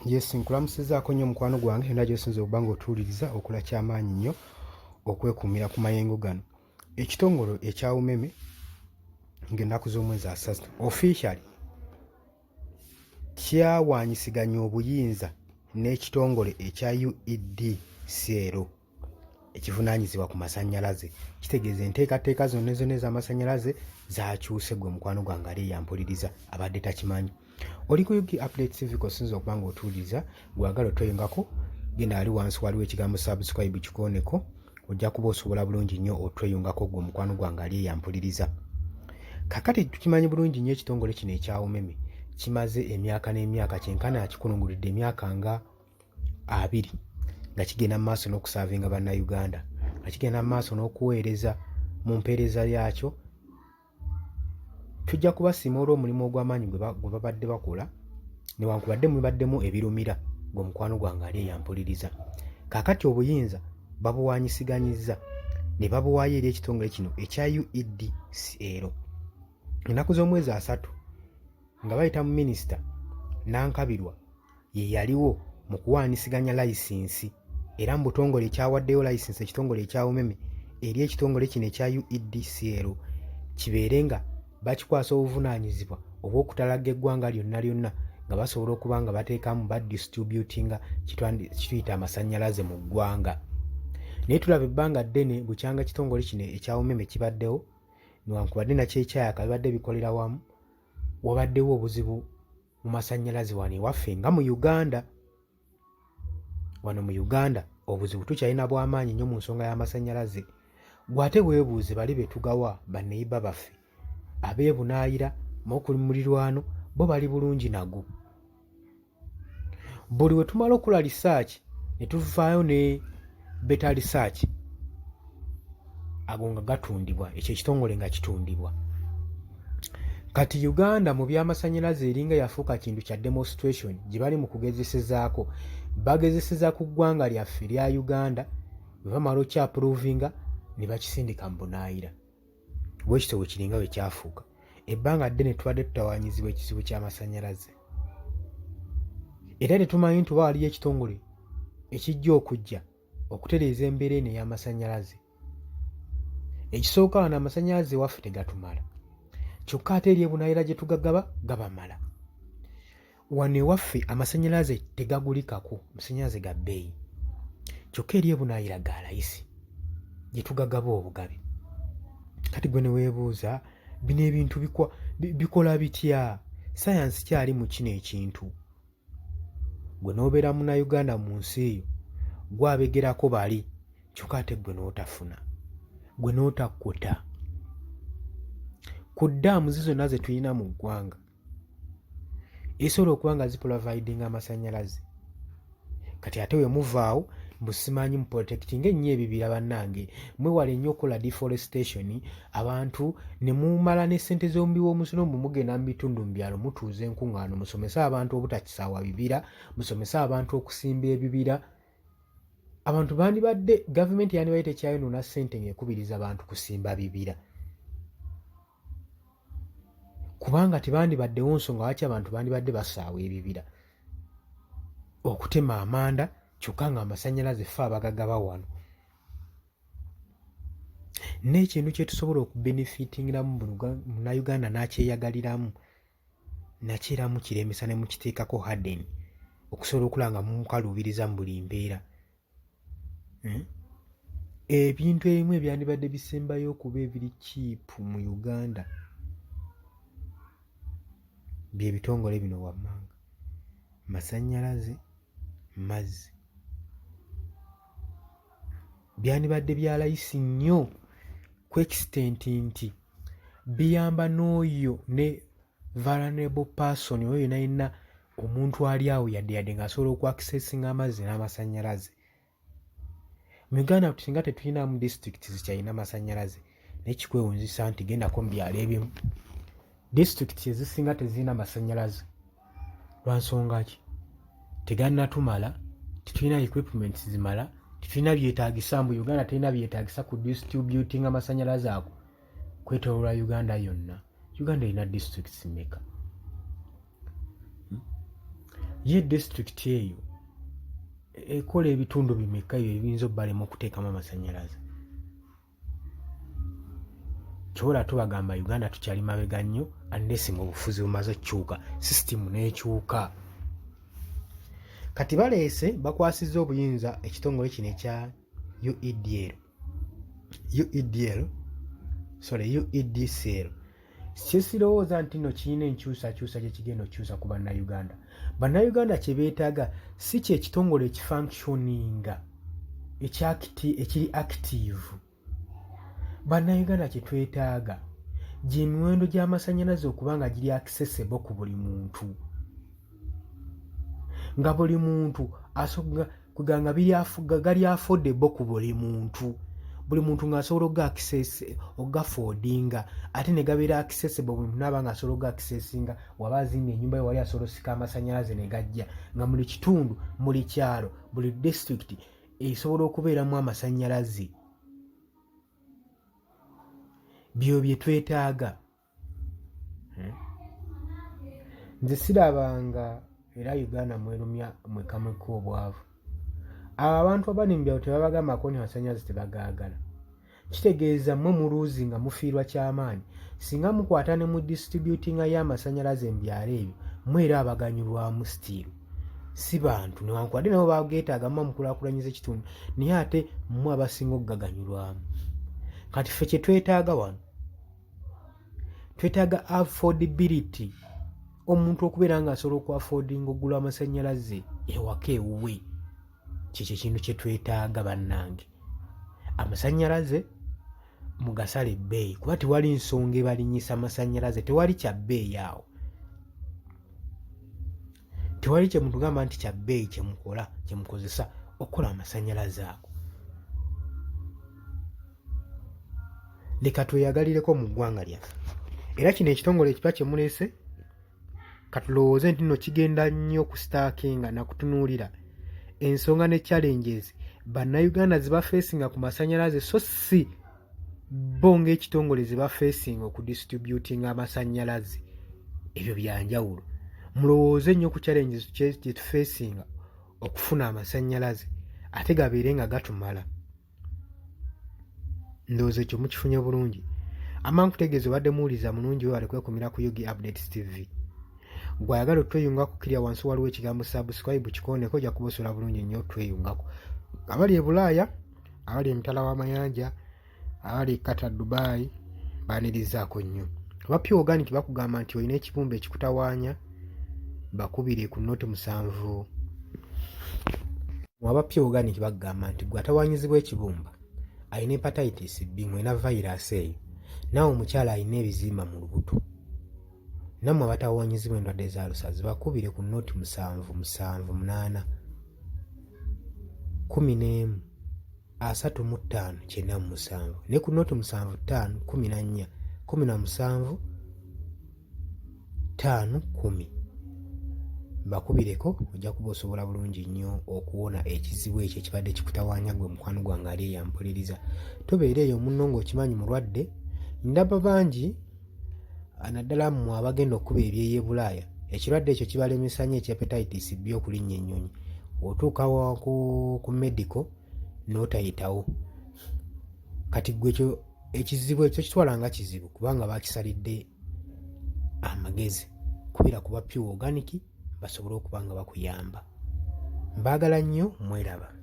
Yes, nkulamusizaako nnyo mukwano gwange yonna gy'osinza okuba ng'otuwuliriza. Okola kyamaanyi nnyo okwekuumira ku mayengo gano. Ekitongole ekya UMEME ng'ennaku z'omwezi 3 officially kyawaanyisiganya obuyinza n'ekitongole ekya UEDCL ekivunaanyizibwa ku masannyalaze. Kitegeeza enteekateeka zonna zonna ez'amasannyalaze zakyuse. Gwe mukwano gwange ali eyampuliriza abadde takimanyi, oli ku UG Update TV osinza okuba nga otuwuliriza. Gwagala otweyungako, genda ali wansi waliwo ekigambo "subscribe", kikooneko, ojja kuba osobola bulungi nnyo otweyungako. Gwe omukwano gwange ali eyampuliriza, kakati tukimanyi bulungi nnyo ekitongole kino ekya UMEME kimaze emyaka n'emyaka, kyenkana kikulungulidde emyaka nga 20 nga kigenda mu maaso n'okuservinga Bannayuganda, nga kigenda mu maaso n'okuweereza mu mpeereza yakyo. Tujja kubasiima olw'omulimu ogw'amaanyi gwe babadde bakola, newankubadde mubaddemu ebirumira. Gwe omukwano gwange ali eyampuliriza, kaakati obuyinza babuwanyisiganyizza ne babuwaayo eri ekitongole kino ekya UEDCL. Ennaku z'omwezi 30 nga bayita mu Minisita Nankabirwa, ye yaliwo mu kuwaanyisiganya layisinsi, era mu butongole ekyawaddeyo layisinsi ekitongole ekya UMEME eri ekitongole kino ekya UEDCL kibeere nga bakikwasa obuvunaanyizibwa obw'okutalaga eggwanga lyonna lyonna, nga basobola okuba nga bateekamu badistributinga kituyita amasannyalaze mu ggwanga. Naye tulaba ebbanga ddene bukyanga kitongole kino ekya UMEME kibaddewo, newankubadde nakyo ekyayaka bibadde bikolera wamu, wabaddewo obuzibu mu masannyalaze wano ewaffe nga mu Uganda. Wano mu Uganda obuzibu tukyalina bw'amaanyi nnyo mu nsonga y'amasannyalaze. Gw'ate weebuuze bali be tugawa, banneyiba baffe ab'ebunaayira n'oku mulirwano, bo bali bulungi nago. Buli we tumala okukola research ne tuvaayo ne better research, ago nga gatundibwa, ekyo ekitongole nga kitundibwa. Kati Uganda mu byamasannyalaze eringa yafuuka kintu kya demonstration gye bali mu kugezesezaako. Bagezeseza ku ggwanga lyaffe lya Uganda, bwe bamala okyapprovinga ne bakisindika mu bunaayira. Bwe kityo bwe kiringa bwe kyafuuka. Ebbanga ddene tubadde tutawaanyizibwa ekizibu ky'amasannyalaze, era tetumanyi nti oba waliyo ekitongole ekijja okujja okutereeza embeera eno ey'amasannyalaze. Ekisooka, wano amasannyalaze ewaffe tegatumala, kyokka ate eri ebunaayira gye tugagaba gabamala. Wano ewaffe amasannyalaze tegagulikako, amasannyalaze ga bbeeyi, kyokka eri ebunaayira ga layisi gye tugagaba obugabi. Kati gwe ne weebuuza, bino ebintu bikola bitya? Sayansi kyali mu kino ekintu? Gwe n'obeera Munnayuganda mu nsi eyo, gwabegerako bali, kyokka ate gwe n'otafuna, gwe n'otakkuta ku ddaamu zi zonna ze tulina mu ggwanga esobola okuba nga ziprovidinga amasannyalaze. Kati ate we muvaawo mbu simanyi muprotectinga ennyo ebibira. Bannange, mwewale nnyo okukola deforestation. Abantu ne mumala ne ssente z'omuwi w'omusolo, mbu mugenda mu bitundu mu byalo mutuuza enkuŋŋaano, musomese abantu obutakisaawa bibira, musomese abantu okusimba ebibira. Abantu bandibadde, gavumenti yandibadde tekyayonoona ssente ng'ekubiriza bantu kusimba bibira, kubanga tebandibaddewo nsonga lwaki abantu bandibadde basaawa ebibira okutema amanda, kyokka nga amasannyalaze ffe abagagaba wano. N'ekintu kye tusobola okubenefitingiramu, Munnayuganda n'akyeyagaliramu, nakyo era mukiremesa ne mukiteekako burden okusobola okulaba nga mumukaluubiriza mu buli mbeera. Ebintu ebimu ebyandibadde bisembayo okuba ebiri cheap mu Uganda bye bitongole bino wammanga: masannyalaze, mazzi. Byandibadde bya layisi nnyo ku extent nti biyamba n'oyo ne vulnerable person, oyo yenna yenna omuntu ali awo yadde yadde ng'asobola okwaccessinga amazzi n'amasannyalaze. Mu Uganda singa tetulinamu disitulikiti zikyalina masannyalaze, naye kikwewuunyisa nti gendako mu byalo ebimu, disitulikiti ezisinga tezirina masannyalaze. Lwa nsonga ki? Tegannatumala, tetulina equipments zimala, tetulina byetaagisa. Mbu Uganda terina byetaagisa ku distributing amasannyalaze ago kwetooloola Uganda yonna. Uganda erina disitulikiti mmeka? Ye disitulikiti eyo ekola ebitundu bimeka ebyo ebiyinza obbalema okuteekamu amasannyalaze? Kyobola tubagamba Uganda tukyali mabega nnyo unless nga obufuzi bumaze okukyuka, sisitimu n'ekyuka. Kati baleese bakwasizza obuyinza ekitongole kino ekya UEDL, UEDL, sorry, UEDCL. Kyesirowooza nti no kirina enkyusakyusa gye kigenda okukyusa ku Bannayuganda. Bannayuganda kye beetaaga si kye kitongole ekifunctioninga ekiri active. Bannayuganda kye twetaaga gy'emiwendo gy'amasannyalaze okuba nga giri accessible ku buli muntu, nga buli muntu nga gali affordable ku buli muntu, buli muntu ng'asobola okugaffordinga, ate ne gabeera accessible, buli muntu naaba ng'asobola okugaccessinga. Waba azimbye ennyumba ye wali asobola osika amasannyalaze ne gajja, nga muli kitundu, muli kyalo, buli disitulikiti esobola okubeeramu amasannyalaze. Byo bye twetaaga. Nze sirabanga era Uganda mwerumya mweka mweka obwavu. Abo abantu abali mu byalo tebabagambako nti amasannyalaze tebagaagala. Kitegeeza mmwe muluuzi nga mufiirwa kyamaanyi. Singa mukwata ne mu distributinga y'amasannyalaze mu byalo ebyo, mmwe era abaganyulwamu still si bantu, newankubadde nabo bageetaaga muba mukulaakulanyiza ekitundu, naye ate mmwe abasinga okugaganyulwamu. Kati ffe kye twetaaga wano, twetaaga affordability, omuntu okubeera ng'asobola okuaffordinga okugula amasannyalaze ewaka ewuwe. Kyekyo ekintu kye twetaaga bannange. Amasannyalaze mugasale ebbeeyi, kuba tewali nsonga ebalinyisa amasannyalaze, tewali kya bbeeyi awo, tewali kye mutugamba nti kya bbeeyi kyemukola kyemukozesa okukola amasannyalaze ago. Leka tweyagalireko mu ggwanga lyaffe. Era kino ekitongole ekipya kye muleese, katulowooze nti nno kigenda nnyo kusitaakinga na kutunuulira ensonga ne challenges Bannayuganda ze bafeesinga ku masannyalaze, so si bo ng'ekitongole ze bafeesinga okudistributinga amasannyalaze. Ebyo byanjawulo. Mulowooze nnyo ku challenges gye tufeesinga okufuna amasannyalaze, ate gabeere nga gatumala. Ndowooza ekyo mukifunye bulungi. Ama nkutegeeza obadde muwuliza mulungi, webale kwekumira ku Ug Updates TV. Gwe ayagala otweyungako, kirya wansi waliwo ekigambo subscribe, kikooneko, ojja kuba osobola bulungi nnyo otweyungako. Abali e Bulaaya, abali emitala w'amayanja, abali e Qatar, Dubai, baanirizaako nnyo. Aba Pure Organic bakugamba nti olina ekibumba ekikutawaanya, bakubire ku noti 7. Aba Pure Organic bagamba nti gwe atawanyizibwa ekibumba, alina hepatitis B mwena virus eyo, naawe omukyala alina ebizimba mu lubuto, nammwe abatawanyizibwa endwadde za lusazi, bakubire ku noti 7 7 8 11 35 97, ne ku noti 7 5 14 17 5 10. Bakubireko, ojja kuba osobola bulungi nnyo okuwona ekizibu ekyo ekibadde kikutawaanya. Gwe mukwano gwange ali eyampuliriza, tobeera eyo munno ng'okimanyi mulwadde. Ndaba bangi naddala mmwe abagenda okukuba ebyeyo e Bulaaya, ekirwadde ekyo kibalemesa nnyo, ekya hepatitis B, okulinnya ennyonyi. Otuuka ku medical n'otayitawo. Kati gwe ekyo ekizibu ekyo kitwala nga kizibu, kubanga bakisalidde amagezi kubeera kuba Pure Organic basobole okuba nga bakuyamba. Mbaagala nnyo, mweraba.